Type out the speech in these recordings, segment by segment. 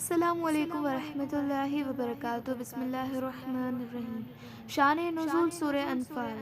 السلام عليڪم ورحمة الله وبرڪاته بسم الله الرحمن الرحيم شان نزول سوره انفال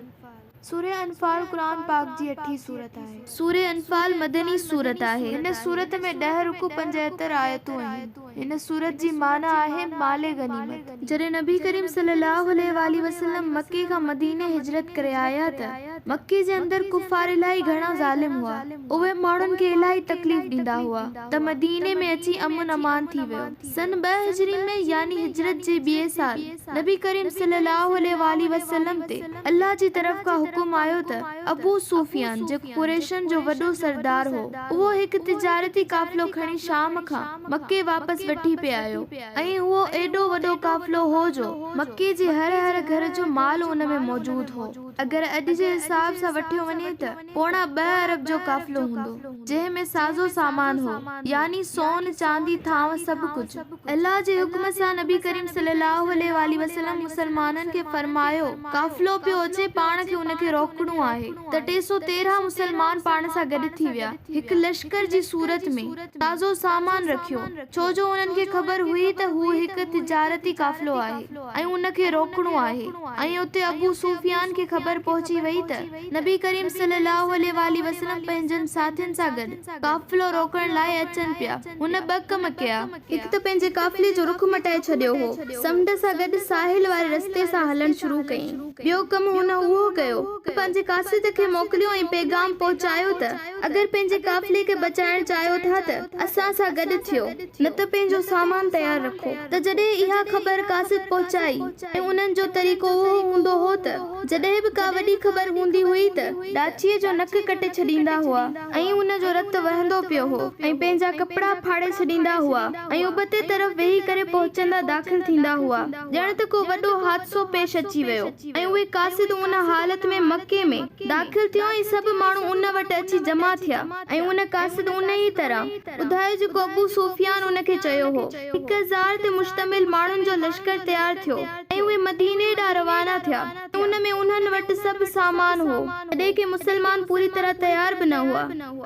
سوره انفال قرآن پاڪ جي اٺين سورت آهي. سوره انفال مدني سورت آهي. هن سورت ۾ ڏهه رڪوع 75 آيتون آهن. هن سورت جي معنيٰ آهي مال غنيمت. جڏهن نبي ڪريم صلي الله عليه واٰله وسلم مڪي کان مديني هجرت ڪري آيا ته مڪي جي اندر ڪفار الاهي گهڻا ظالم هئا. اهي ماڻهن کي الاهي تڪليف ڏيندا هئا ته مديني ۾ اچي امن امان ٿي ويو. سن 2 هجري ۾ يعني هجرت جي ٻئي سال نبي ڪريم صلي الله عليه واٰله وسلم تي الله جي طرف کان حڪم آيو ته ابو سفيان جيڪو قريشن جو وڏو سردار هو اهو هڪ تجارتي قافلو کڻي شام کان مڪي واپس وٺي پئي آيو ۽ اهو ايڏو وڏو قافلو هو جو مڪي جي هر هر گهر جو مال ان ۾ موجود هو. اگر اڄ جي حساب سان وٺيو وڃي ته پوڻا 2 ارب جو قافلو هوندو، جنهن ۾ سازو سامان هو، يعني سون، چاندي، ٿانو سڀ ڪجهه. الله جي حڪم سان نبي ڪريم صلي الله عليه واٰله وسلم مسلمانن کي فرمايو، قافلو پيو اچي پاڻ کي ان کي روڪڻو آهي ته 313 مسلمان پاڻ سان گڏ ٿي ويا، هڪ لشڪر جي صورت ۾، سازو سامان رکيو، ڇو جو انهن کي خبر هئي ته هو هڪ تجارتي قافلو آهي ۽ ان کي روڪڻو آهي ۽ اتي ابو سفيان کي خبر پهچي وئي ته نبي ڪريم صلي الله عليه واٰله وسلم پنهنجن ساٿين سان گڏ قافلو روڪڻ لاء اچن پيا. هن ٻه ڪم ڪيا. هڪ ته پنهنجي قافلي جو رخ مٽائي ڇڏيو هو، سمنڊ سان گڏ ساحل واري رستي سان هلڻ شروع ڪيائين. ٻيو ڪم هن اهو ڪيو ته پنهنجي قاصد کي موڪليو ۽ پيغام پهچايو ته اگر پنهنجي قافلي کي بچائڻ چاهيو ٿا ته اسان سان گڏ ٿيو، نه ته پنهنجو سامان تيار رکو. ته جڏهن اها خبر قاصد پهچائي ۽ انهن جو طريقو اهو هوندو هو ته جڏهن به ڪا وڏي خبر هوندي هئي ته ڏاچيء جو نڪ ڪٽي ڇڏيندا هئا ۽ ان جو رت وهندو پيو هو ۽ پنهنجا ڪپڙا ڦاڙي ڇڏيندا هئا ۽ ابتي طرف ويهي ڪري پهچندا داخل ٿيندا هئا ڄڻ ته ڪو وڏو حادثو پيش اچي ويو ۽ اهي قاصد ان حالت ۾ مڪي ۾ داخل ٿيو ۽ سڀ ماڻهو ان وٽ اچي جمع ٿيا ۽ ان قاصد انهيء طرح ٻڌايو جيڪو ابو سفيان ان کي چيو هو. 1000 تي مشتمل ماڻهن جو لشڪر تيار ٿيو ۽ اهي مديني ڏانهن روانا ٿيا ۽ ان ۾ انهن وٽ سڀ سامان هو، جڏهن ڪي مسلمان پوري طرح تيار به نه هئا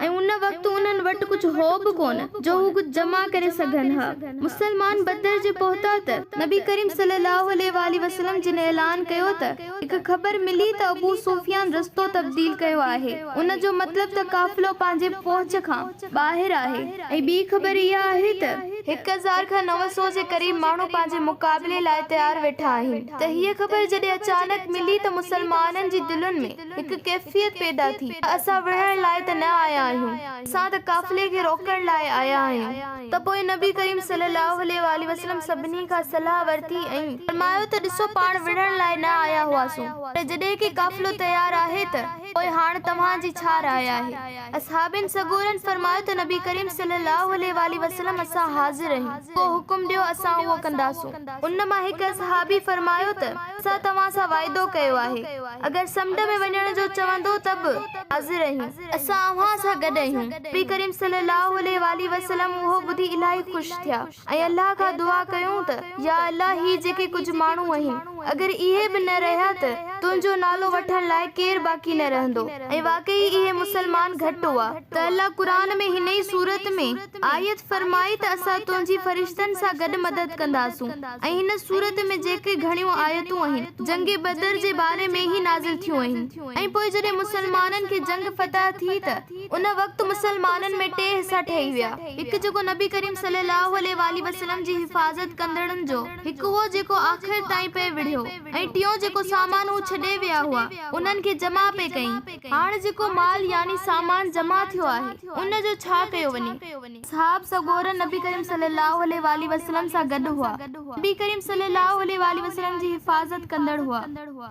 ۽ ان وقت انهن وٽ ڪجهه هو به ڪونه جو هو ڪجهه جمع ڪري سگهن ها. مسلمان بدر جي پهتا ته نبي ڪريم صلي الله عليه واٰله وسلم جن اعلان ڪيو ته هڪ خبر ملي ته ابو سفيان رستو تبديل ڪيو آهي، ان جو مطلب ته قافلو پنهنجي پهچ کان. ٻاهر آهي ۽ ٻي خبر اها آهي ته 1000 کان 900 جي قريب ماڻهو پنهنجي مقابلي لاء تيار ويٺا آهن ته هيء خبر جڏهن اچانڪ ملي ته مسلمانن جي دلن ۾ هڪ ڪيفيت پيدا ٿي ته اسان وڙهڻ لاء ته نه آيا آهيون اسان ته قافلي کي روڪڻ لاء آيا آهيون ته پوء نبي ڪريم صلي الله عليه واٰله وسلم سڀني کان صلاح ورتي ۽ فرمايو ته ڏسو پاڻ وڙهڻ لاء نه آيا هئاسون پر جڏهن ڪي قافلو تيار آهي ته پوء هاڻ توهان جي ڇا راء آهي؟ اصحابين سڳورن فرمايو ته نبي ڪريم صلي الله عليه واٰله وسلم اسان حاضر آهيون، ڪو حڪم ڏيو اسان اهو ڪنداسون. ان مان هڪ اصحابي فرمايو ته اسان توهان سان وعدو ڪيو آهي، اگر سمنڊ ۾ وڃڻ جو چوندو ته به حاضر آهيون، اسان اوهان سان گڏ آهيون. نبي ڪريم صلي الله عليه واٰله وسلم اهو ٻڌي الاهي خوش ٿيا ۽ الله کان دعا ڪيون ته يا الله هي جيڪي ڪجهه ماڻهو آهن اگر اهي به نه رهيا ته تنهنجو نالو وٺڻ لاء ڪير باقي نه رهندو ۽ واقعي اهي مسلمان گهٽ هئا ته الله قرآن ۾ هن ئي سورت ۾ آيت فرمائي ته اسان تنهنجي فرشتن سان گڏ مدد ڪنداسون ۽ هن سورت ۾ جيڪي گهڻيون آيتون آهن جنگ بدر جي باري ۾ ئي نازل ٿيون آهن ۽ پوء جڏهن مسلمانن کي جنگ فتح ٿي ته ان وقت مسلمانن ۾ ٽي حصا ٺهي ويا، هڪ جيڪو نبي ڪريم صلي الله عليه واٰله وسلم جي حفاظت ڪندڙن جو، هڪ اهو جيڪو آخر تائين پئي وڙهيو ۽ ٽيون جيڪو سامان هو ڇڏي ويا هئا، انهن کي جمع پئي ڪيائين. هاڻ جيڪو مال يعني سامان جمع ٿيو آهي، ان جو ڇا ڪيو وڃي؟ اصحاب سڳورا نبي ڪريم صلي الله عليه واٰله وسلم سان گڏ هئا، نبي ڪريم صلي الله عليه واٰله وسلم جي حفاظت ڪندڙ هئا.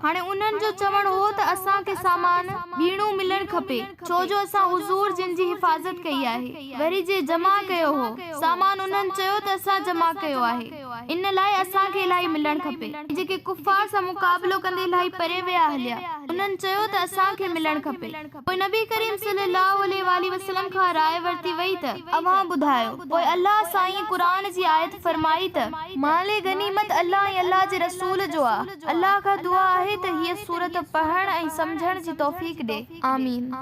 هاڻي انهن جو چوڻ هو ته اسان کي سامان ٻيڻو ملڻ کپي، ڇو جو اسان حضور جن جي حفاظت ڪئي آهي. وري جي جمع ڪيو هو سامان انهن چيو ته اسان جمع ڪيو آهي، ان لاء اسان کي الاهي ملڻ کپي. ۽ جيڪي ڪفار سان مقابلو ڪندي الاهي پري ويا هليا، انهن چيو ته اسان کي ملڻ کپي. پوء نبي ڪريم صلي الله عليه واٰله وسلم کان راء ورتي وئي ته اوهان ٻڌايو، پوء الله سائين قرآن جي آيت فرمائي ته، مال غنيمت الله ۽ الله جي رسول جو آ، الله کان دعا آهي ته هيء سورت پڙهڻ ۽ سمجهڻ جي توفيق ڏي. آمين.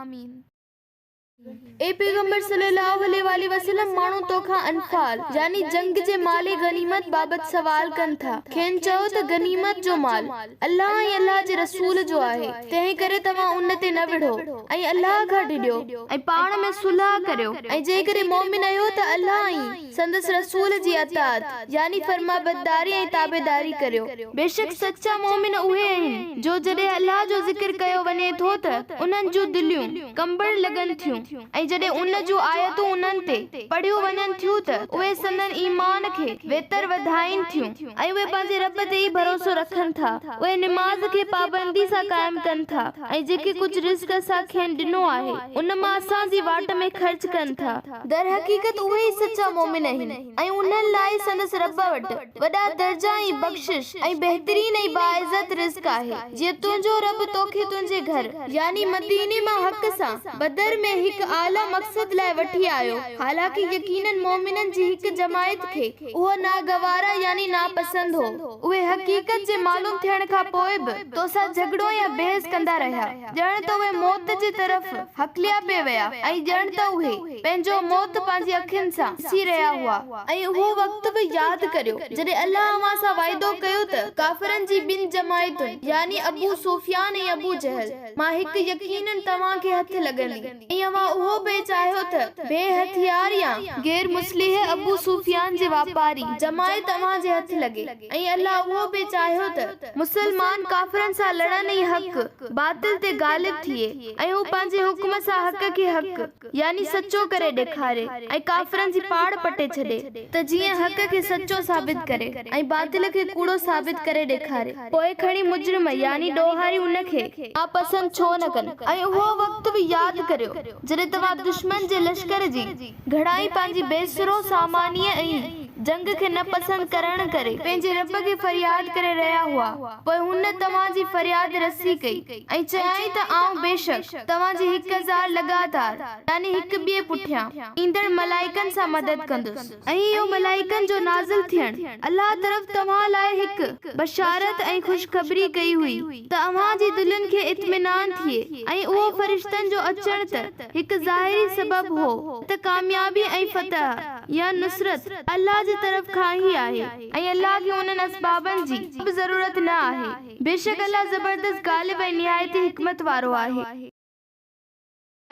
اي پيغمبر صلّي اللّٰه عليه واٰله وسلّم! ماڻهو تو کان انفال، يعني جنگ جي مال غنيمت، بابت سوال ڪن ٿا، کين چئو ته غنيمت جو مال الله ۽ الله جي رسول جو آهي، تنهنڪري توهان ان تي نه وڙهو ۽ الله کان ڊڄو ۽ پاڻ ۾ صلح ڪريو ۽ جيڪڏهن مؤمن آهيو ته الله ۽ سندس رسول جي اطاعت، يعني فرمانبرداري ۽ تابعداري، ڪريو. بيشڪ سچا مؤمن اهي آهن، جو جڏهن الله جو ذڪر ڪيو وڃي ٿو ته انهن جون دليون ڪنبڻ لڳن ٿيون ۽ جڏهن ان جون آيتون انهن تي پڙهيون وڃن ٿيون ته اهي سندن ايمان کي ويتر وڌائين ٿيون ۽ اهي پنهنجي رب تي ئي ڀروسو رکن ٿا. اهي نماز کي پابندي سان قائم ڪن ٿا ۽ جيڪي ڪجهه رزق اسان کين ڏنو آهي ان مان اسان جي واٽ ۾ خرچ ڪن ٿا. درحقيقت اهي ئي سچا مؤمن آهن ۽ انهن لاء سندس رب وٽ وڏا درجا ۽ بخشش ۽ بهترين ۽ باعزت رزق آهي، جيئن تنهنجو رب توکي تنهنجي گهر، يعني مديني، مان حق سان، بدر ۾، هڪ اعليٰ مقصد لاء وٺي آيو، حالانڪ يقيناً مؤمنن جي هڪ جماعت کي اهو ناگوارا يعني ناپسند هو. اهي حقيقت جي معلوم ٿيڻ کان پوء به توسان جهڳڙو يا بحث ڪندا رهيا. ڄڻ ته اهي موت جي طرف هڪليا پئي ويا ۽ ڄڻ ته اهي پنهنجو موت پنهنجي اکين سان ڏسي رهيا هئا. ۽ اهو وقت به ياد ڪريو جڏهن الله اوهان سان وعدو ڪيو ته ڪافرن جي ٻن جماعتن، يعني ابو سفيان ۽ ابو جهل، مان هڪ يقيناً توهان کي هٿ لڳندي ۽ اوهان اهو پئي چاهيو ته بي هٿيار يا غير مسلح ابو سفيان جي واپاري جماعت اوهان جي هٿ لڳي. ۽ الله اهو پئي چاهيو ته مسلمان ڪافرن سان لڙن ۽ حق باطل تي غالب ٿئي ۽ هو پنهنجي حڪم سان حق کي حق يعني سچو ڪري ڏيکاري ۽ ڪافرن جي پاڙ پٽي ڇڏي ته جيئن حق کي سچو ثابت ڪري ۽ باطل کي ڪوڙو ثابت ڪري ڏيکاري پوء کڻي مجرم يعني ڏوهاري ان کي ناپسند ڇو نه ڪن. ۽ اهو وقت به ياد ڪريو جڏهن توهان دشمن جي لشڪر جي گهڻائي پنهنجي بي سرو سامانيء ۽ جنگ کي نه پسند ڪرڻ ڪري پنهنجي رب کي فرياد ڪري رهيا هئا، پوء هن توهان جي فرياد رسي ڪئي ۽ چيائين ته آئون بيشڪ توهان جي 1000 لڳاتار، يعني هڪ ٻئي پٺيان، ايندڙ ملائڪن سان مدد ڪندس. ۽ اهو ملائڪن جو نازل ٿيڻ الله طرف توهان لاء هڪ بشارت ۽ خوشخبري ڪئي هئي ته اوهان جي دلين کي اطمينان ٿئي ۽ اهو فرشتن جو اچڻ ته هڪ ظاهري سبب هو ته ڪاميابي ۽ فتح يا نصرت الله جي طرف کان ئي آهي ۽ الله کي انهن اسبابن جي ڪا به ضرورت نه آهي. بيشڪ الله زبردست غالب ۽ نهايت ئي حڪمت وارو آهي.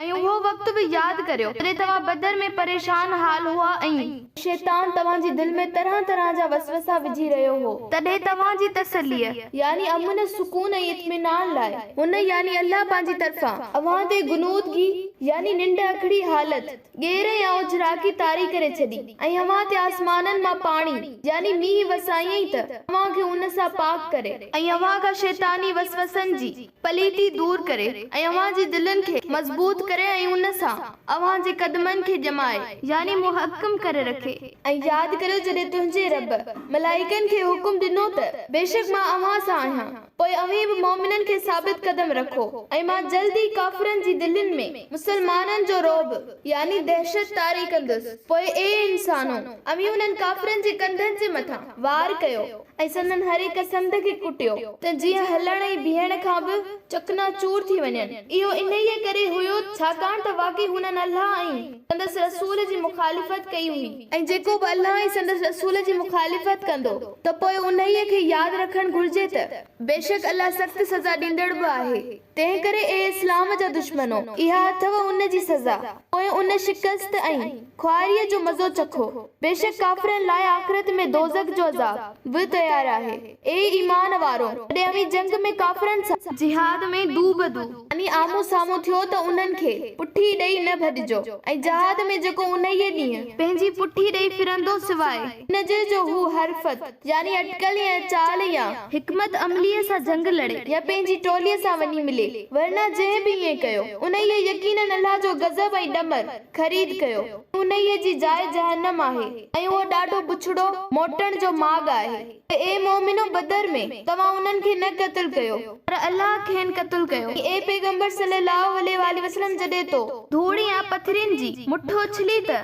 ۽ اهو وقت به ياد ڪريو، جڏهن توهان بدر ۾ پريشان حال هئا ۽. شيطان توهان جي دل ۾ طرح طرح جا وسوسا وجهي رهيو هو. تڏهن توهان جي تسليء، يعني امن، سڪون ۽ اطمينان لاء، هن، يعني الله، پنهنجي طرفان، اوهان تي غنودگي، يعني ننڊ اکڙي حالت، ڳير يا اجراڪي طاري ڪري ڇڏي ۽ اوهان تي آسمانن مان پاڻي، يعني مينهن، وسايائين ته اوهان کي ان سان پاڪ ڪري. ۽ اوهان کان شيطاني وسوسن جي پليتي دور ڪري ۽ اوهان جي دلين کي مضبوط ڪري ۽ ان سان اوهان جي قدمن کي ڄمائي، يعني محڪم ڪري رکي. ۽ ياد ڪريو جڏهن تنهنجي رب ملائڪن کي حڪم ڏنو ته بيشڪ مان اوهان سان آهيان. پوء اوهين به مؤمنن کي ثابت قدم رکو ۽ مان جلد ئي ڪافرن جي دلين ۾ مسلمانن جو رعب، يعني دهشت، طاري ڪندس. پوء اي انسانو! اوهين انهن ڪافرن جي ڪنڌن جي مٿان وار ڪيو ۽ سندن هر هڪ سنڌ کي ڪٽيو ته جيئن هلڻ ۽ بيهڻ کان به چڪنا چور ٿي وڃن. اهو انهيء ڪري هيو ڇاڪاڻ ته واقعي هنن الله ۽ سندس رسول جي مخالفت ڪئي هئي. ۽ جيڪو به الله ۽ سندس رسول جي مخالفت ڪندو ته پوء انهيء کي ياد رکڻ گهرجي ته بيشڪ الله سخت سزا ڏيندڙ به آهي. تنهنڪري اي اسلام جا دشمنو! اها اٿئو ان جي سزا، پوء ان شڪست ۽ خواريء جو مزو چکو. بيشڪ ڪافرن لاء آخرت ۾ دوزخ جو عذاب، به تيار آهي. اي ايمان وارؤ! جڏهن اوهين جنگ ۾ ڪافرن سان، جهاد ۾، دوبدو، يعني آمهون سامهون ٿيو ته انهن کي پٺي ڏئي نه ڀڄجو ۽ جهاد ۾ جيڪو انهيء ڏينهن پنهنجي پٺي ڏئي ڦرندو سواء ان جي جو هو حرفت يعني اٽڪل يا چال يا حڪمت عمليء سان جنگ لڙي يا پنهنجي ٽولي سان وڃي ملي ورنه جنهن به ائين ڪيو انهيء يقيناً الله جو غضب ۽ ڏمر خريد ڪيو ۽ انهيء جي جاء جهنم آهي ۽ اهو ڏاڍو بڇڙو موٽڻ جو ماڳ آهي. ته اي مؤمنو! بدر ۾، توهان انهن کي نه قتل ڪيو. پر الله کين قتل ڪيو. ۽ اي پيغمبر صلّي اللّٰه عليه واٰله وسلّم! جڏهن تو. ڌوڙ يا پٿرين جي، مٺ اڇلي ته.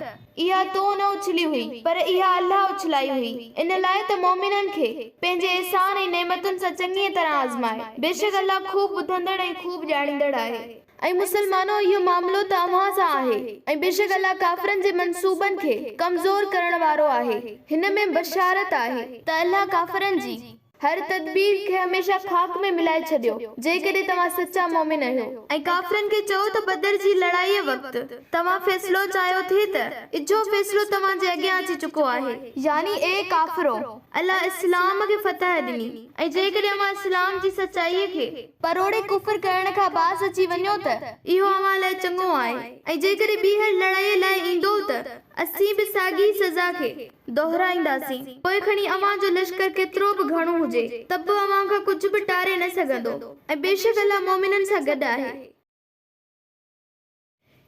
اها تو نه اڇلي هئي، پر اها الله اڇلائي هئي، ان لاء ته مؤمنن کي، پنهنجي احسان ۽ نعمتن سان چڱيء طرح آزمائي. بيشڪ الله خوب ٻڌندڙ ۽ خوب ڄاڻيندڙ آهي. ۽ مسلمانو اهو معاملو ته اوهان سان آهي ۽ بيشڪ الله ڪافرن جي منصوبن کي ڪمزور ڪرڻ وارو آهي. هن ۾ بشارت آهي ته الله ڪافرن جي هر تدبير کي هميشه خاڪ ۾ ملائي ڇڏيو جيڪڏهن توهان سچا مؤمن آهيو. ۽ ڪافرن کي چئو ته بدر جي لڙائيء وقت توهان فيصلو چاهيو ٿي ته اجهو فيصلو توهان جي اڳيان اچي چڪو آهي. يعني اي ڪافرو! الله اسلام کي فتح ڏني ۽ جيڪڏهن اوهان اسلام جي سچائيء کي پروڙي ڪفر ڪرڻ کان باز اچي وڃو ته اهو اوهان لاء چڱو آهي ۽ جيڪڏهن ٻيهر لڙائيء لاء ايندؤ ته اسين به ساڳي ئي سزا کي دهرائينداسين. پوء کڻي اوهان جو لشڪر ڪيترو به گهڻو هجي ته به اوهان کان ڪجهه به ٽاري نه سگهندو ۽ بيشڪ الله مؤمنن سان گڏ آهي.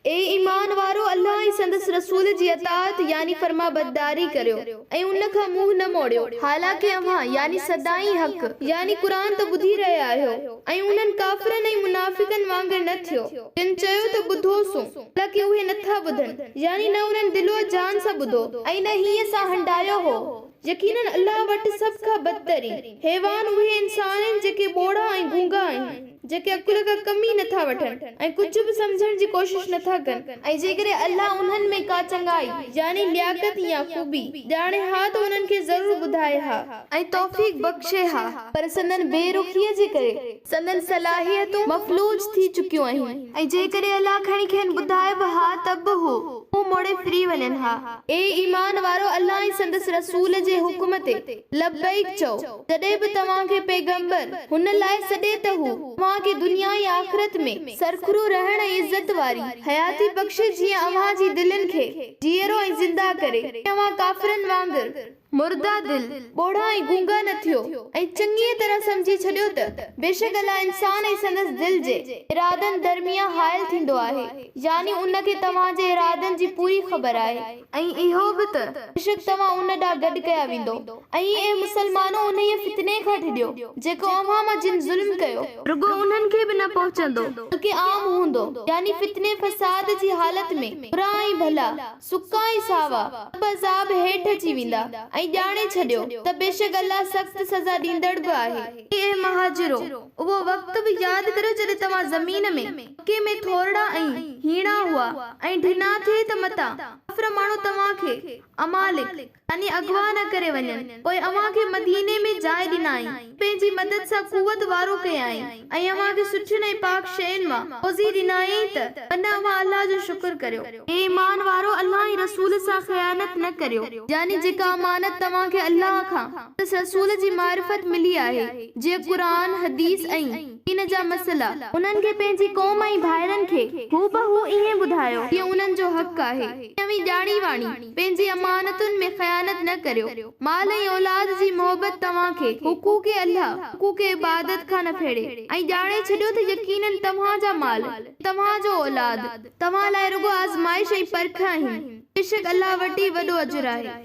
اي ايمان وارو! الله ۽ سندس رسول جي اطاعت، يعني فرمانبرداري، ڪريو ۽ ان کان منهن نه موڙيو، حالانڪه اوهان، يعني سدائين حق، يعني قرآن، ته ٻڌي رهيا آهيو، ۽ انهن ڪافرن ۽ منافقن وانگر نه ٿيو، جن چيو ته ٻڌوسون، حالانڪه اهي نٿا ٻڌن، يعني نه انهن دل و جان سان ٻڌو، ۽ نه هيئن سان هنڊايو هو. يقيناً الله وٽ سڀ کان بدترين حيوان اهي انسان آهن جيڪي ٻوڙا ۽ گونگا آهن، جيڪي عقل کان ڪم ئي نٿا وٺن ۽ ڪجهه به سمجهڻ جي ڪوشش نٿا ڪن. ۽ جيڪڏهن الله انهن ۾ ڪا چڱائي، يعني لياقت يا خوبي، ڄاڻي ها ته انهن کي ضرور ٻڌائي ها. ۽ توفيق بخشي ها، پر سندن بي رخيء جي ڪري سندن صلاحيتون مفلوج ٿي چڪيون آهن. ۽ جيڪڏهن الله کڻي کين ٻڌائي به ها ته به هو منهن موڙي ڦري وڃن ها. اي ايمان وارؤ! الله ۽ سندس رسول جي حڪم تي لبيڪ چئو، جڏهن به توهان کي پيغمبر هن لاء سڏي ته هو اوهان کي دنيا ۽ آخرت ۾ سرخرو رهڻ ۽ عزت واري حياتي بخشي جيئن اوهان جي دلين کي جيئرو ۽ زنده ڪري ۽ اوهان ڪافرن وانگر مرده دل، ٻوڙا ۽ گونگا نه ٿيو ۽ چڱيء طرح سمجهي ڇڏيو ته بيشڪ الله انسان ۽ سندس دل جي ارادن درميان حائل ٿيندو آهي، يعني ان کي توهان جي ارادن جي پوري خبر آهي. ۽ اهو به ته بيشڪ توهان ان ڏانهن گڏ ڪيا ويندؤ ۽ اي مسلمانو انهيء فتني کان ڊڄو جيڪو اوهان مان جن ظلم ڪيو، رڳو انهن کي به نه پهچندو، بلڪه عام هوندو، يعني فتني فساد جي حالت ۾ برا ۽ ڀلا، سڪا ۽ ساوا، سڀ عذاب هيٺ اچي ويندا، ۽ ڄاڻي ڇڏيو، ته بيشڪ الله سخت سزا ڏيندڙ به آهي. اي مهاجرو! اهو وقت به ياد ڪريو جڏهن توهان زمين ۾، مڪي ۾، ٿورڙا ۽ هيڻا هئا، ۽ ڊنا ٿي ته متان ڪافر ماڻهو توهان کي، امالڪ، يعني اغوا نه ڪري وڃن، پوء اوهان کي مديني ۾ جاء ڏنائين، پنهنجي مدد سان قوت وارو ڪيائين ۽ اوهان کي سٺين ۽ پاڪ شين مان روزي ڏنائين ته من اوهان الله جو شڪر ڪريو. اي ايمان وارؤ! الله ۽ رسول سان خيانت نه ڪريو، يعني جيڪا امانت توهان کي الله کان سندس رسول جي معرفت ملي آهي، جيئن قرآن، حديث ۽. دين جا مسئلا، انهن کي پنهنجي قوم ۽ ڀائرن کي هوبهو ائين ٻڌايو، جيئن انهن جو حق آهي. اوهين ڄاڻي واڻي پنهنجي امانتن ۾ خيانت نه ڪريو. مال ۽ اولاد جي محبت توهان کي حقوق الله، حقوق عبادت، کان نه ڦيڙي ۽ ڄاڻي ڇڏيو ته يقيناً توهان جا مال ۽ توهان جو اولاد توهان لاء رڳو آزمائش ۽ پرک آهن. بيشڪ الله وٽ ئي وڏو اجر آهي.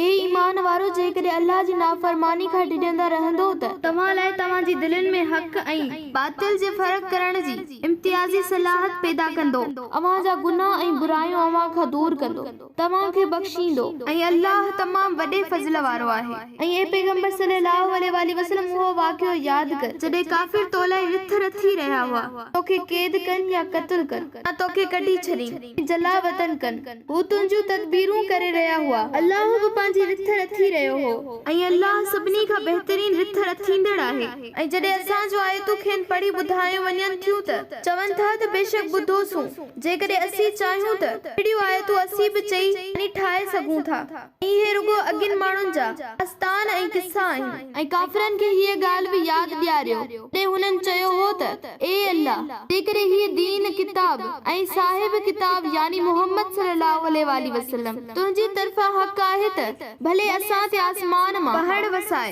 اي ايمان وارؤ! جيڪڏهن الله جي نافرماني کان ڊڄندا رهندؤ ته. توهان لاء توهان جي دلين ۾ حق ۽ باطل جي فرق ڪرڻ جي امتيازي صلاحت پيدا ڪندو. اوهان جا گناهه ۽ برايون اوهان کان دور ڪندو، توهان کي بخشيندو. ۽ الله تمام وڏي فضل وارو آهي. ۽ اي پيغمبر صلّي اللّٰه عليه واٰله وسلّم اهو واقعو ياد ڪر، جڏهن ڪافر تو لاء رٿ رٿي رهيا هئا، توکي قيد ڪن يا قتل ڪن يا توکي ڪڍي ڇڏين ۽ جلاوطن ڪن. هو تنهنجون تدبيرون ڪري رهيا هئا. الله به پنهنجي رٿ رٿي رهيو هو. ۽ الله سڀني کان بهترين رٿ رٿيندڙ آهي. ۽ جڏهن اسان جون آيتون کين پڙهي ٻڌايون وڃن ٿيون ته، چون ٿا ته بيشڪ ٻڌوسون، جيڪڏهن اسين چاهيون ته اهڙيون آيتون اسين به چئي يعني ٺاهي سگهون ٿا. ۽ اهي رڳو اڳين ماڻهن جا داستان ۽ قصا آهن. ۽ ڪافرن کي هيء ڳالهه به ياد ڏياريو، جڏهن هنن چيو هو ته، اي الله! جيڪڏهن هيء دين، ڪتاب، ۽ صاحب ڪتاب يعني محمد صلّي اللّٰه عليه واٰله وسلّم تنهنجي طرفان حق آهي ته ڀلي اسان تي آسمان مان پهڻ وساء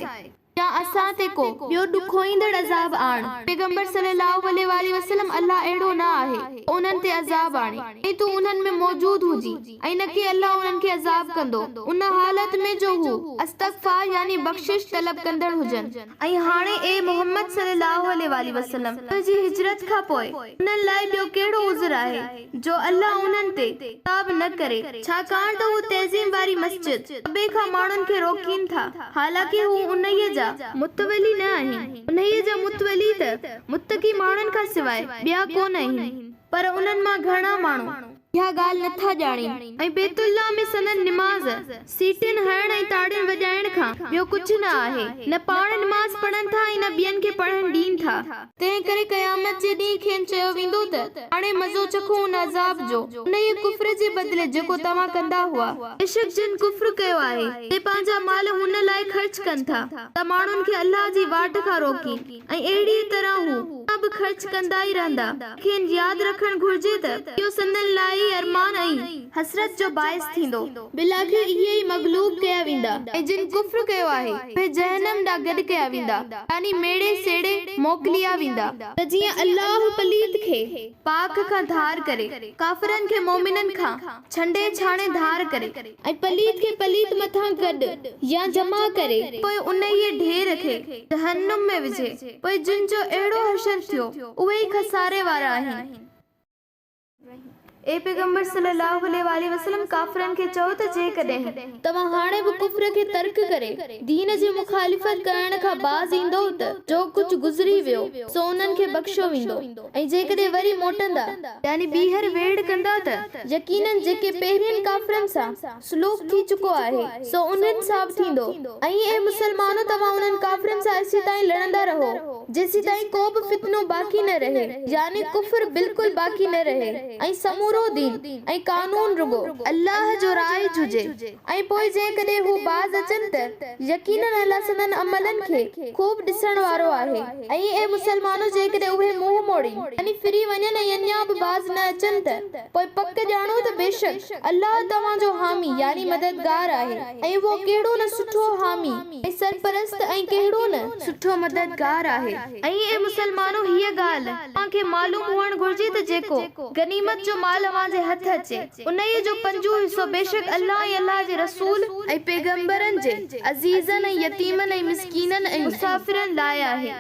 يا اسان تي ڪو ٻيو ڏکوئيندڙ عذاب آڻ. پيغمبر صلّي اللّٰه عليه واٰله وسلّم الله اهڙو نه آهي ته انهن تي عذاب آڻي ۽ تون انهن ۾ موجود هجين ۽ نڪي الله انهن کي عذاب ڪندو ان حالت ۾ جو هو استغفار يعني بخشش طلب ڪندڙ هجن. ۽ هاڻي اي محمد صلّي اللّٰه عليه واٰله وسلّم تنهنجي هجرت کان پوء انهن لاء ٻيو ڪهڙو عذر آهي جو الله انهن تي عذاب نه ڪري ڇاڪاڻ ته هو تعظيم واري مسجد، ڪعبي کان ماڻهن کي روڪين ٿا، حالانڪه هو انهيء جا متولي نه آهن، انهيء جا متولي ته متقي ماڻهن کان سواء ٻيا ڪونه آهن، پر انهن مان گهڻا ماڻهو اها ڳالهه نٿا ڄاڻين. ۽ بيت الله ۾ سندن نماز، سيٽين هڻڻ ۽ تاڙين وڄائڻ کان ٻيو ڪجهه نه آهي، نه پاڻ نماز پڙهن ٿا ۽ نه ٻين کي پڙهڻ ڏين ٿا. تنهن ڪري قيامت جي ڏينهن کين چيو ويندو ته، هاڻي مزو چکو ان عذاب جو، انهيء ڪفر جي بدلي جيڪو توهان ڪندا هئا. بيشڪ جن ڪفر ڪيو آهي، سي پنهنجا مال هن لاء خرچ ڪن ٿا ته ماڻهن کي الله جي واٽ کان روڪين ۽ اهڙيء طرح هو اڃا به خرچ ڪندا ئي رهندا. کين ياد رکڻ گهرجي ته اهو سندن لاء ئي ارمان ۽. حسرت جو باعث ٿيندو. بالآخر اهي ئي مغلوب ڪيا ويندا ۽ جن ڪفر ڪيو آهي، اهي جهنم ڏانهن گڏ ڪيا ويندا، يعني ميڙي سيڙي موڪليا ويندا. ته جيئن الله پليت کي پاڪ کان ڌار ڪري، ڪافرن کي مؤمنن کان ڇنڊي ڇاڻي ڌار ڪري. ۽ پليت کي پليت مٿان گڏ يا جمع ڪري. پوء انهيء ڍير کي جهنم ۾ وجهي، پوء جن جو اهڙو حشر ٿيو، اهي ئي خساري وارا آهن. اي پيغمبر صلّي اللّٰه عليه واٰله وسلّم! ڪافرن کي چئو ته جيڪڏهن. توهان هاڻي به ڪفر کي ترڪ ڪري دين جي مخالفت ڪرڻ کان باز ايندؤ ته جو ڪجهه گذري ويو سو انهن کي بخشيو ويندو ۽ جيڪڏهن وري موٽندا، يعني ٻيهر ويڙهه ڪندا، ته يقيناً جيڪي پهرين ڪافرن سان سلوڪ ٿي چڪو آهي سو انهن سان به ٿيندو ۽ اي مسلمانو توهان انهن ڪافرن سان ايسيتائين لڙندا رهو جيسيتائين ڪو به فتنو باقي نه رهي، يعني ڪفر بلڪل باقي نه رهي ۽ سمورو دين ۽ قانون رڳو الله جو رائج هجي ۽ پوء جيڪڏهن هو باز اچن ته يقيناً الله سندن عملن کي خوب ڏسڻ وارو آهي ۽ اي مسلمانو جيڪڏهن اهي منهن موڙين، يعني ڦري وڃن ۽ اڃا به باز نه اچن ته پوء پڪ ڄاڻو ته بيشڪ الله توهان جو حامي، يعني مددگار، آهي ۽ اهو ڪهڙو نه سٺو حامي ۽ سرپرست ۽ ڪهڙو نه سٺو مددگار آهي. ۽ اي مسلمانو! هيء ڳالهه اوهان کي معلوم هئڻ گهرجي ته جيڪو، غنيمت جو، مال اوهان جي هٿ اچي، انهيء جو پنجون حصو بيشڪ الله ۽ الله جي رسول، ۽ پيغمبرن جي، عزيزن ۽ يتيمن ۽ مسڪينن ۽. مسافرن لاء آهي،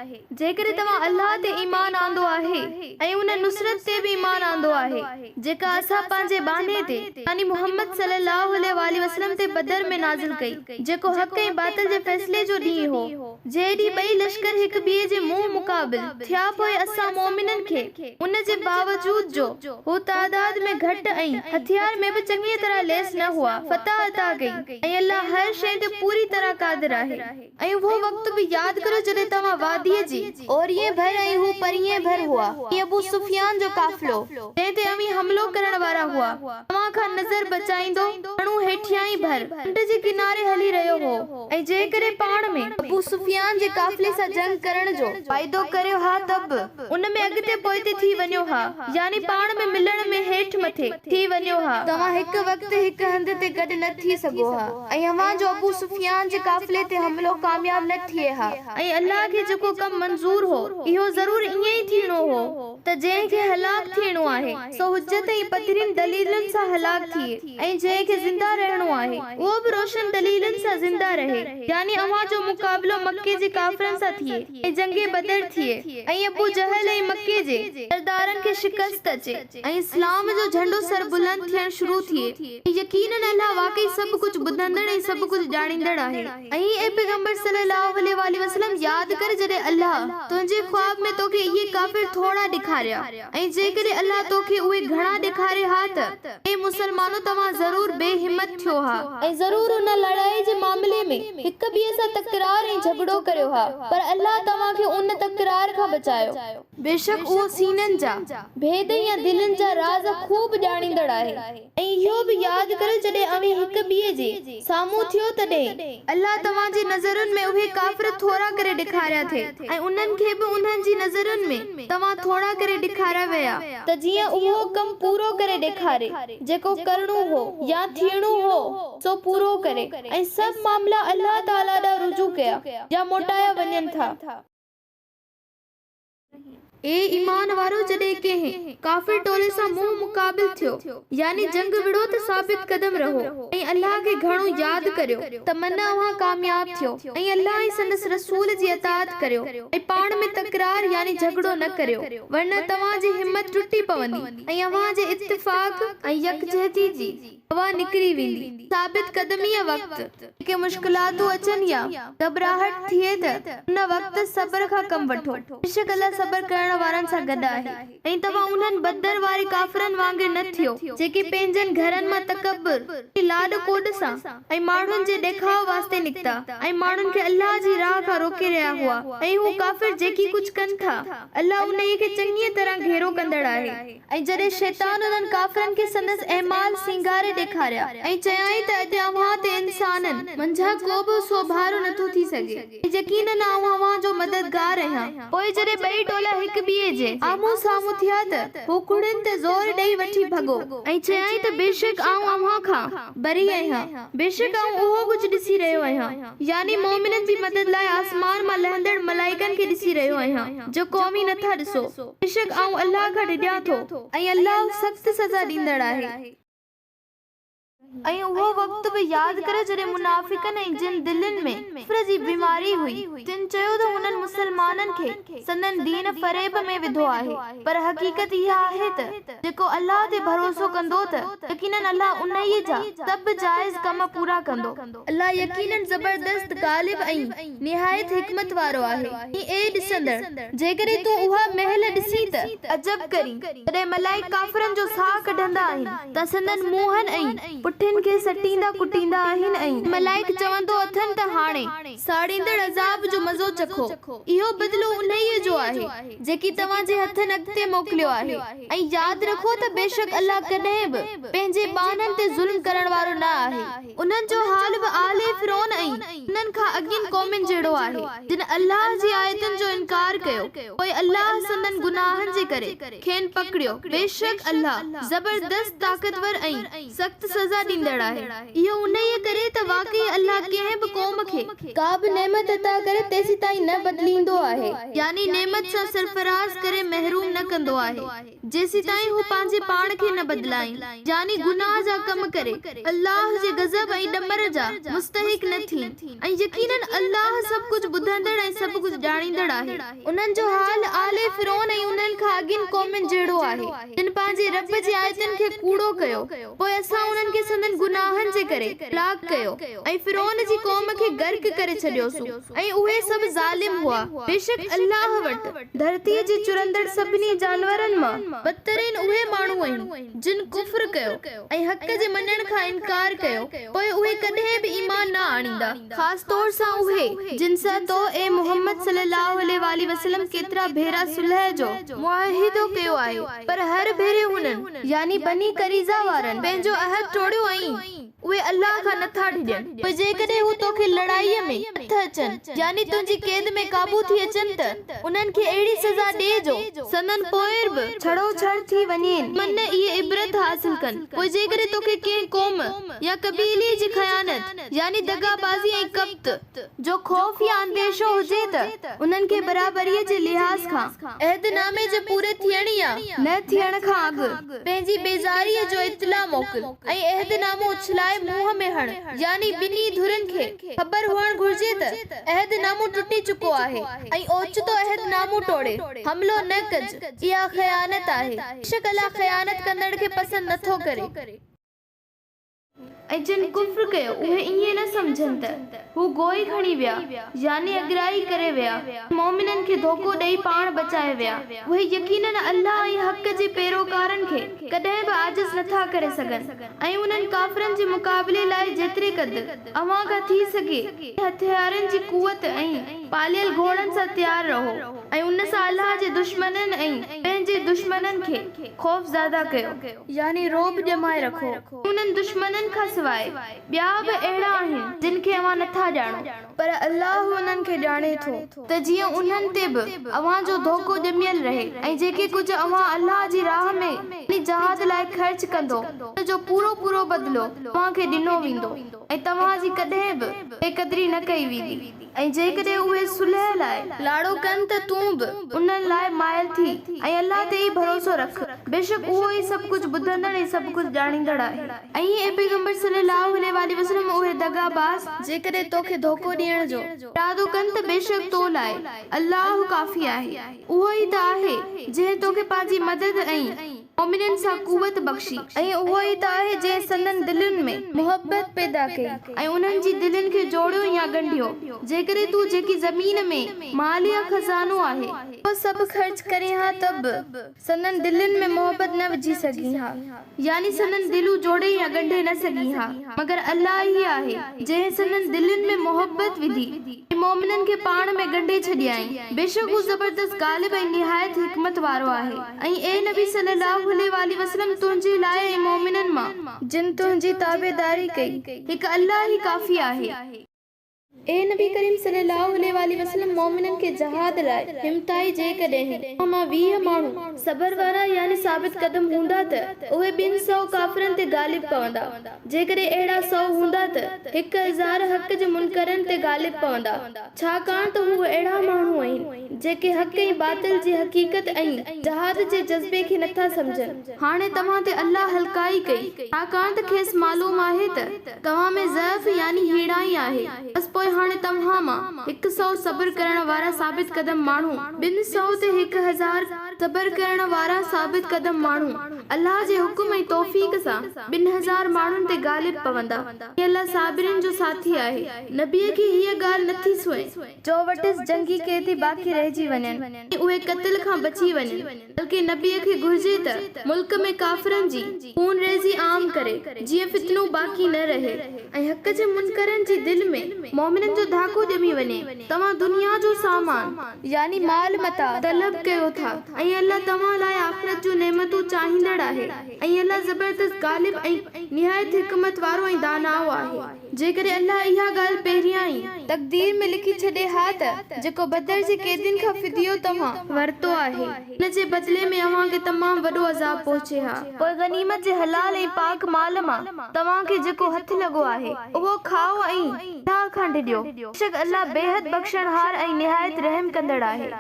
جيڪڏهن توهان الله تي ايمان آندو آهي ۽ ان نصرت تي به ايمان آندو آهي. جيڪا اسان پنهنجي ٻانهي تي، يعني محمد صلّي اللّٰه عليه واٰله وسلّم تي بدر ۾ نازل ڪئي، جيڪو حق ۽ باطل جي فيصلي جو ڏينهن هو، جنهن ڏينهن ٻئي لشڪر هڪ ٻئي جي منهن مقابل ٿيا پوء اسان مؤمنن کي، ان جي باوجود جو هو تعداد ۾ گهٽ ۽ هٿيار ۾ به چڱيء طرح ليس نه هئا، فتح عطا ڪئي ۽ الله هر شيء تي پوري طرح قادر آهي. ۽ اهو وقت به ياد ڪريو جڏهن توهان واديء جي اورينء ڀر ۽ هو پرينء ڀر هئا ۽ ابو سفيان جو قافلو، جنهن تي اوهين حملو ڪرڻ وارا هئا، توهان کان نظر بچائيندو گهڻو هيٺيائين ڀر، ڍنڍ جي ڪناري هلي رهيو هو ۽ جيڪڏهن پاڻ ۾. ابو سفيان جي قافلي سان جنگ ڪرڻ جو. واعدو ڪريو ها ته به ان ۾ اڳتي پوئتي ٿي وڃو ها، يعني پاڻ ۾ ملڻ ۾ هيٺ مٿي ٿي وڃو ها. توهان هڪ وقت هڪ هنڌ تي گڏ نه ٿي سگهو ها. ۽ اوهان جو ابو سفيان جي قافلي تي حملو ڪامياب نه ٿئي ها. ۽ الله کي جيڪو ڪم منظور هو، اهو ضرور ائين ئي ٿيڻو هو، ته جنهن کي هلاڪ ٿيڻو آهي، سو حجت ۽ پڌرين دليلن سان هلاڪ ٿئي، ۽ جنهن کي زنده رهڻو آهي، اهو به روشن دليلن سان زنده رهي، يعني اوهان جو مقابلو مڪي جي ڪافرن سان ٿئي، ۽ جنگ بدر ٿئي، ۽ ابو جهل ۽ مڪي جي سردارن کي شڪست اچي. ۽ اسلام جو جهنڊو سربلند ٿيڻ شروع ٿئي ۽ يقيناً الله واقعي سڀ ڪجهه ٻڌندڙ ۽ سڀ ڪجهه ڄاڻيندڙ آهي. ۽ اي پيغمبر صلّي اللّٰه عليه واٰله وسلّم ياد ڪر جڏهن الله تنهنجي خواب ۾ توکي اهي ڪافر ٿورا ڏيکاريا ۽ جيڪڏهن الله توکي اهي گهڻا ڏيکاري ها ته اي مسلمانو توهان ضرور بي همت ٿيو ها ۽ ضرور ان لڙائي جي معاملي ۾ هڪ ٻئي سان تڪرار ۽ جهڳڙو ڪريو ها پر الله توهان کي ان تڪرار کان بچايو. بيشڪ اهو سينن جا ڀيد يا دلين جا راز خوب ڄاڻيندڙ آهي. ۽ اهو به ياد ڪريو جڏهن اوهين هڪ ٻئي جي سامهون ٿيو تڏهن. الله توهان جي نظرن ۾ اهي ڪافر ٿورا ڪري ڏيکاريا ٿي ۽ انهن کي به انهن جي نظرن ۾ توهان ٿورا ڪري ڏيکاريا ويا ته جيئن اهو ڪم پورو ڪري ڏيکاري جيڪو ڪرڻو هو يا ٿيڻو هو سو پورو ڪري ۽ سڀ معاملا الله تعاليٰ ڏانهن رجوع ڪيا يا موٽايا وڃن ٿا. اي ايمان وارؤ! جڏهن ڪنهن ڪافر ٽولي سان منهن مقابل ٿيو، يعني جنگ وڙهو، ته ثابت قدم رهو ۽ الله کي گهڻو ياد ڪريو ته من اوهان ڪامياب ٿيو ۽ الله ۽ سندس رسول جي اطاعت ڪريو ۽ پاڻ ۾ تڪرار يعني جهڳڙو نه ڪريو ورنه توهان جي همت ٽٽي پوندي ۽ اوهان جي اتفاق ۽ يڪجهتي جي هوا نڪري ويندي. ثابت قدميء وقت جيڪي مشڪلاتون اچن يا گهٻراهٽ ٿئي ته ان وقت صبر کان ڪم وٺو. بيشڪ الله صبر ڪرڻ وارن سان گڏ آهي. ۽ توهان انهن بدر واري ڪافرن وانگر نه ٿيو، جيڪي پنهنجن گهرن مان تڪبر ۽ لاڏ ڪوڏ سان ۽ ماڻهن جي ڏيکاء واسطي نڪتا ۽ ماڻهن کي الله جي راهه کان روڪي رهيا هئا ۽ هو ڪافر جيڪي ڪجهه ڪن ٿا، الله انهيء کي چڱيء طرح گهيرو ڪندڙ آهي. ۽ جڏهن شيطان انهن ڪافرن کي سندس اعمال سينگاري ڏيکاريا ۽ چيائين ته اڄ اوهان تي انسانن منجهان ڪو به سوڀارو نٿو ٿي سگهي ۽ يقيناً آئون اوهان جو مددگار آهيان. پوء جڏهن ٻئي ٽولا هڪ ٻئي جي آمهون سامهون ٿيا ته هو ڪڙين تي زور ڏئي وٺي ڀڳو. ۽ چيائين ته بيشڪ آئون اوهان کان بري آهيان، بيشڪ آئون اهو ڪجهه ڏسي رهيو آهيان، يعني مؤمنن جي مدد لاء آسمان مان لهندڙ ملائڪن کي ڏسي رهيو آهيان، جيڪو اوهين نٿا ڏسو. بيشڪ آئون الله کان ڊڄان ٿو ۽ الله سخت سزا ڏيندڙ آهي. ۽ اهو وقت به ياد ڪريو جڏهن منافقن ۽ جن دلين ۾ ڪفر جي بيماري هئي تن چيو ته هنن مسلمانن کي سندن دين فريب ۾ وڌو آهي پر حقيقت اها آهي ته جيڪو الله تي ڀروسو ڪندو ته يقيناً الله انهيء جا سڀ جائز ڪم پورا ڪندو. الله يقيناً زبردست، غالب ۽ نهايت حڪمت وارو آهي. ۽ اي ڏسندڙ! جيڪڏهن تون اها مهل ڏسين ته عجب ڪرين، جڏهن ملائڪ ڪافرن جو ساهه ڪڍندا آهن ته سندن منهن ۽ پٺين کي سٽيندا ڪٽيندا آهن ۽ ملائڪ چوندو اٿن ته هاڻي ساڙيندڙ عذاب جو مزو چکو، اهو بدلو انهيء جو آهي، جيڪي توهان جي هٿن اڳتي موڪليو آهي. ۽ ياد رکو ته بيشڪ الله ڪڏهن به پنهنجي ٻانهن تي ظلم ڪرڻ وارو نه آهي. انهن جو حال به آل فرعون ۽ انهن کان اڳين قومن جهڙو آهي، جن الله جي آيتن جو انڪار ڪيو، پوء الله سندن گناهن جي ڪري کين پڪڙيو، بيشڪ الله زبردست طاقتور ۽ سخت سزا ڏيندڙ آهي. اهو انهيء ڪري ته واقعي الله ڪنهن به قوم کي ڪا به نعمت عطا ڪري تيسيتائين نه بدليندو آهي، يعني نعمت سان سرفراز ڪري محروم نه ڪندو آهي، جيسيتائين هو پنهنجي پاڻ کي نه بدلائين، يعني گناهه جا ڪم ڪري الله جي غضب ۽ ڏمر جا مستحق نه ٿين، ۽ يقيناً الله سڀ ڪجهه ٻڌندڙ ۽ سڀ ڪجهه ڄاڻيندڙ آهي. انهن جو حال آل فرعون ۽ انهن کان اڳين قومن جهڙو آهي، جن پنهنجي رب جي آيتن کي ڪوڙو ڪيو، پوء اسان انهن کي سندن گناهن جي ڪري هلاڪ ڪيو ۽ فرعون جي قوم کي غرق ڪري ڇڏيوسون ۽ اهي سڀ ظالم هئا. بيشڪ الله وٽ ڌرتيء جي چرندڙ سڀني جانورن مان بدترين اهي ماڻهو آهن جن ڪفر ڪيو ۽ حق جي مڃڻ کان انڪار ڪيو پوء اهي ڪڏهن به ايمان نه آڻيندا. خاص طور سان اهي، جن سان تو اي محمد صلّي اللّٰه عليه واٰله وسلّم ڪيترا ڀيرا صلح جو معاهدو ڪيو آهي، پر هر ڀيري هنن، يعني بني قريظه وارن، پنهنجو عهد ٽوڙيو ۽ اهي الله کان نٿا ڊڄن. پوء جيڪڏهن هو توکي لڙائيء ۾ هٿ اچن، يعني تنهنجي قيد ۾ قابو ٿي اچن ته انهن کي اهڙي سزا ڏي جو سندن پوئر به ڇڙوڇڙ ٿي وڃين، من اهي عبرت حاصل ڪن. پوء جيڪڏهن توکي ڪنهن قوم يا قبيلي جي خيانت، يعني دغابازي ۽ ڪپت، جو خوف يا انديشو هجي ته انهن کي برابريء جي لحاظ کان عهد نامي جي پوري ٿيڻ يا نه ٿيڻ کان اڳ پنهنجي بيزاريء جو اطلاع موڪل ۽ عهد نامو اڇلائي منهن ۾ هڻ يعني ٻنهي ڌرين کي خبر هئڻ گهرجي ته عهد نامو ٽٽي چڪو آهي ۽ اوچتو عهد نامو ٽوڙي حملو نه ڪج اها خيانت آهي بيشڪ الله خيانت ڪندڙ کي پسند نٿو ڪري. ۽ جن ڪفر ڪيو اهي ائين نه سمجهن ته هو گوء کڻي ويا، يعني اڳرائي ڪري ويا، ۽ مؤمنن کي ڌوڪو ڏئي پاڻ بچائي ويا، اهي يقيناً الله ۽ حق جي پيروڪارن کي ڪڏهن به عاجز نٿا ڪري سگهن ۽ انهن ڪافرن جي مقابلي لاء جيتري قدر اوهان کان ٿي سگهي هٿيارن جي قوت ۽ پاليل گهوڙن سان تيار رهو ۽ ان سان الله جي دشمنن ۽ پنهنجي دشمنن کي خوفزده ڪيو. يعني رعب ڄمائي رکو. انهن دشمنن کان سواء ٻيا به اهڙا آهن، جن کي اوهان نٿا ڄاڻو. پر الله انهن کي ڄاڻي ٿو. ته جيئن انهن تي به اوهان جو ڌوڪو ڄميل رهي ۽ جيڪي ڪجهه اوهان الله جي راهه ۾ يعني جهاد لاء خرچ ڪندو، ان جو پورو پورو بدلو اوهان کي ڏنو ويندو ۽ توهان جي ڪڏهن به بي قدري نه ڪئي ويندي. ۽ جيڪڏهن اهي صلح لاء لاڙو ڪن ته تون. تون به، انهن لاء، مائل ٿي ۽ الله تي ئي ڀروسو رک، بيشڪ اهو ئي سڀ ڪجهه ٻڌندڙ ۽ سڀ ڪجهه ڄاڻيندڙ آهي. ۽ اي پيغمبر صلّي اللّٰه عليه واٰله وسلّم اهي دغا باز جيڪڏهن توکي ڌوڪو ڏيڻ جو ارادو ڪن ته بيشڪ تو لاء الله ڪافي آهي، اهو ئي ته آهي جنهن توکي پنهنجي مدد ۽. مؤمنن سان قوت بخشي. ۽ اهو ئي ته آهي جنهن سندن دلين ۾. محبت پيدا ڪئي. ۽ انهن جي دلين کي جوڙيو يا ڳنڍيو. جيڪڏهن تون جيڪي زمين ۾، مال يا خزانو، آهي. اهو سڀ خرچ ڪرين ها ته به. سندن دلين ۾ محبت نه وجهي سگهين ها. يعني سندن دلون جوڙي يا ڳنڍي نه سگهين ها. مگر الله ئي آهي، جنهن سندن دلين ۾ محبت وڌي. ۽ مؤمنن کي پاڻ ۾ ڳنڍي ڇڏيائين. بيشڪ هو زبردست غالب ۽ نهايت حڪمت وارو آهي. ۽ اي نبي صلّي اللّٰه عليه واٰله وسلّم تنهنجي لاء ۽ مؤمنن مان. جن تنهنجي تابعداري ڪئي. هڪ الله ئي ڪافي آهي. اي نبي ڪريم صلّي اللّٰه عليه واٰله وسلّم مؤمنن کي جهاد لاء همٿائي جيڪڏهن اوهان مان 20 ماڻهو صبر وارا يعني ثابت قدم هوندا ته اهي ٻن سئو ڪافرن تي غالب پوندا. جيڪڏهن اهڙا سئو هوندا ته 1000 حق جي منڪرن تي غالب پوندا، ڇاڪاڻ ته هو اهڙا ماڻهو آهن، جيڪي حق ۽ باطل جي حقيقت ۽ جهاد جي جذبي کي نٿا سمجهن. هاڻي توهان تي الله هلڪائي ڪئي، ڇاڪاڻ ته کيس معلوم آهي ته توهان ۾ ضعف يعني هيڻائي آهي، بس پوء هاڻي توهان مان هڪ سئو صبر ڪرڻ وارا ثابت قدم ماڻهو، ٻن سئو تي 1000 صبر ڪرڻ وارا ثابت قدم ماڻهو، الله جي حڪم ۽ توفيق سان 2000 ماڻهن تي غالب پوندا ۽ الله صابرين جو ساٿي آهي. نبيء کي هيء ڳالهه نٿي سونهين. جو وٽس جنگي قيدي باقي رهجي وڃن ۽ اهي قتل کان بچي وڃن، بلڪه نبيء کي گهرجي ته ملڪ ۾ ڪافرن جي خونريزي عام ڪري، جيئن فتنو باقي نه رهي ۽ حق جي منڪرن جي دل ۾ مؤمنن جو ڌاڪو ڄمي وڃي. توهان دنيا جو سامان. يعني مال متاع، طلب ڪيو ٿا ۽ الله توهان لاء آخرت جون نعمتون چاهيندڙ آهي ۽ الله زبردست غالب ۽ نهايت حڪمت وارو ۽ داناء آهي. جيڪڏهن الله اها ڳالهه پهريان ئي. تقدير ۾ لکي ڇڏي ها ته جيڪو بدر جي قيدين کان فديو توهان. ورتو آهي، ان جي بدلي ۾ اوهان کي تمام وڏو عذاب پهچي ها. پوء غنيمت جي حلال ۽ پاڪ مال مان توهان کي جيڪو هٿ لڳو آهي، اهو کائو ۽. الله کان ڊڄو، بيشڪ الله بيحد بخشڻهار ۽ نهايت رحم ڪندڙ آهي.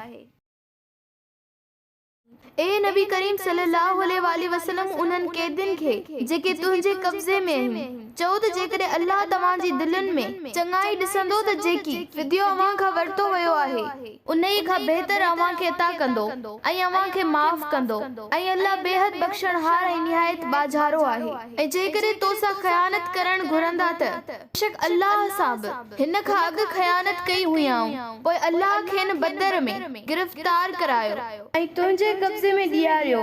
اي نبي ڪريم صلّي اللّٰه عليه واٰله وسلّم انهن قيدين کي جيڪي تنهنجي قبضي ۾ آهن، چئو ته جيڪڏهن الله توهان جي دلين ۾ چڱائي ڏسندو ته جيڪي فديو اوهان کان ورتو ويو آهي انهيء کان بهتر اوهان کي عطا ڪندو ۽ اوهان کي معاف ڪندو ۽ الله بيحد بخشڻهار ۽ نهايت ٻاجهارو آهي. ۽ جيڪڏهن تو سان خيانت ڪرڻ گهرندا ته. بيشڪ الله سان به هن کان اڳ خيانت ڪئي هيائون، پوء الله کين بدر ۾، گرفتار ڪرايو. ۽ تنهنجي قبضي ۾ ڏياريو،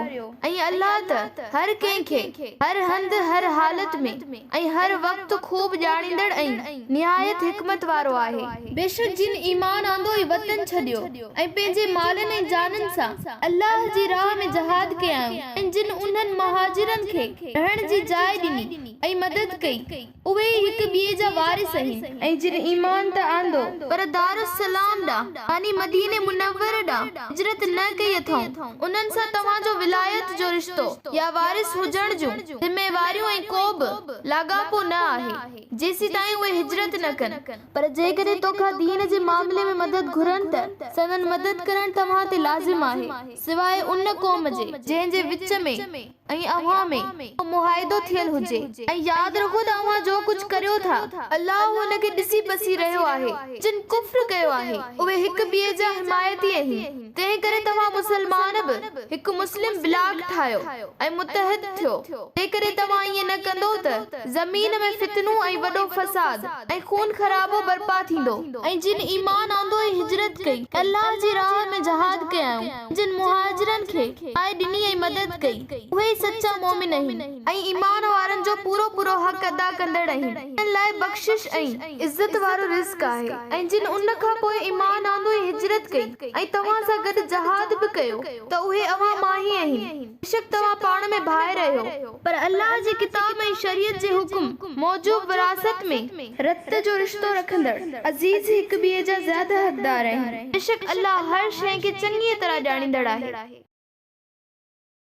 ۽ الله ته هر ڪنهن کي، هر هنڌ، هر حالت ۾، ۽ هر وقت خوب ڄاڻيندڙ ۽، نهايت حڪمت وارو آهي. بيشڪ جن ايمان آندو ۽ وطن ڇڏيو ۽ پنهنجي مالن ۽ جانن سان الله جي راهه ۾ جهاد ڪيائون ۽ جن انهن مهاجرن کي رهڻ جي جاء ڏني ۽ مدد ڪئي، اهي ئي هڪ ٻئي جا وارث آهن. ۽ جن ايمان ته آندو، پر دارالسلام ڏانهن، يعني مديني منور ڏانهن، هجرت نه ڪئي اٿئون، انهن سان توهان جو ولايت جو رشتو يا وارث هجڻ جون ذميواريون ۽ ڪو به لاڳاپو نه آهي، جيسيتائين اهي هجرت نه ڪن. پر جيڪڏهن توکان دين جي معاملي ۾ مدد گهرن ته سندن مدد ڪرڻ توهان تي لازم آهي، سواء ان قوم جي، جنهن جي وچ ۾. ۽ اوهان ۾ ڪو معاهدو ٿيل هجي ۽ ياد رکو ته اوهان جو ڪجهه ڪريو ٿا الله ان کي ڏسي پسي رهيو آهي. جن ڪفر ڪيو آهي اهي هڪ ٻئي جا حمايتي آهن تنهن ڪري توهان مسلمان به هڪ مسلم بلاڪ ٺاهيو ۽ متحد ٿيو جيڪڏهن توهان ائين نه ڪندو ته زمين ۾ فتنو ۽ وڏو فساد ۽ خون خرابو برپا ٿيندو. ۽ جن ايمان آندو ۽ هجرت ڪئي ۽ الله جي راهه ۾ جهاد ڪيائون ۽ جن مهاجرن کي جاء ڏني ۽ مدد ڪئي، اهي ئي سچا مؤمن آهن ۽ ايمان وارن جو پورو پورو حق ادا ڪندڙ آهن، انهن لاء بخشش ۽. عزت وارو رزق آهي. ۽ جن ان کان پوء ايمان آندو ۽ هجرت ڪئي ۽ توهان سان گڏ جهاد به ڪيو ته اهي اوهان مان ئي آهن، بيشڪ توهان پاڻ ۾ ڀائر آهيو. پر الله جي ڪتاب ۽ شريعت جي حڪم موجب وراثت ۾. رت جو رشتو رکندڙ عزيز هڪ ٻئي جا زياده حقدار آهن. بيشڪ الله هر شيء کي چڱيء طرح ڄاڻيندڙ آهي.